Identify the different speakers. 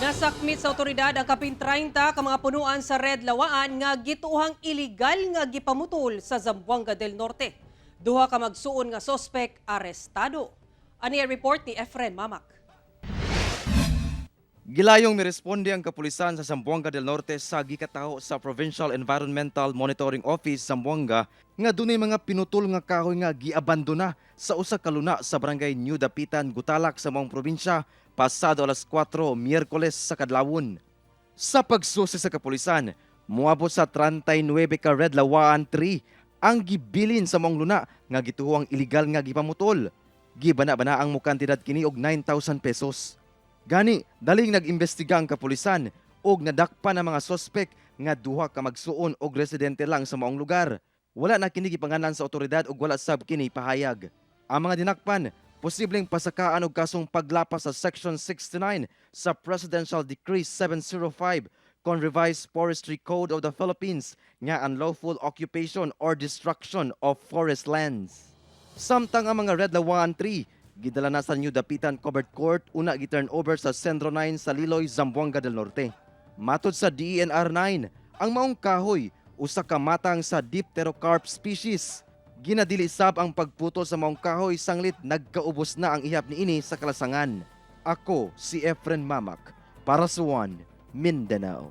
Speaker 1: Nasakmit sa otoridad ang kapin 30 ka mga punuan sa Red Lawaan nga gituohang iligal nga gipamutol sa Zamboanga del Norte. Duha ka magsuon nga sospek arestado. Ani ang report ni Efren Mamak.
Speaker 2: Gilayong miresponde ang kapulisan sa Zamboanga del Norte sa gikataho sa Provincial Environmental Monitoring Office Zamboanga nga dunay mga pinutol nga kahoy nga giabandona sa usa ka luna sa barangay New Dapitan, Gutalac sa maong probinsya pasado alas 4 Miyerkules sa kadlawon. Sa pagsusi sa kapulisan, moabot sa 39 ka Red Lawaan tree ang gibilin sa maong luna nga gituohang iligal nga gipamutol. Gibana-bana ang mukantidad kini og 9,000 pesos. Gani, daling nag-imbestiga ang kapulisan og nadakpan ang mga sospek nga duha ka magsuon og residente lang sa maong lugar. Wala na kini gipangalan sa otoridad ug wala sab kini pahayag. Ang mga dinakpan, posibleng pasakaan og kasong paglapas sa Section 69 sa Presidential Decree 705 kon Revised Forestry Code of the Philippines nga unlawful occupation or destruction of forest lands. Samtang ang mga Red Lawaan tree gidala na sa New Dapitan Covered Court, una gi-turn over sa Sentro 9 sa Liloy, Zamboanga del Norte. Matod sa DENR 9, ang maong kahoy usa ka matang sa Dipterocarp species. Ginadili sab ang pagputol sa maong kahoy sanglit nagkaubos na ang ihap niini sa kalasangan. Ako si Efren Mamak para sa One Mindanao.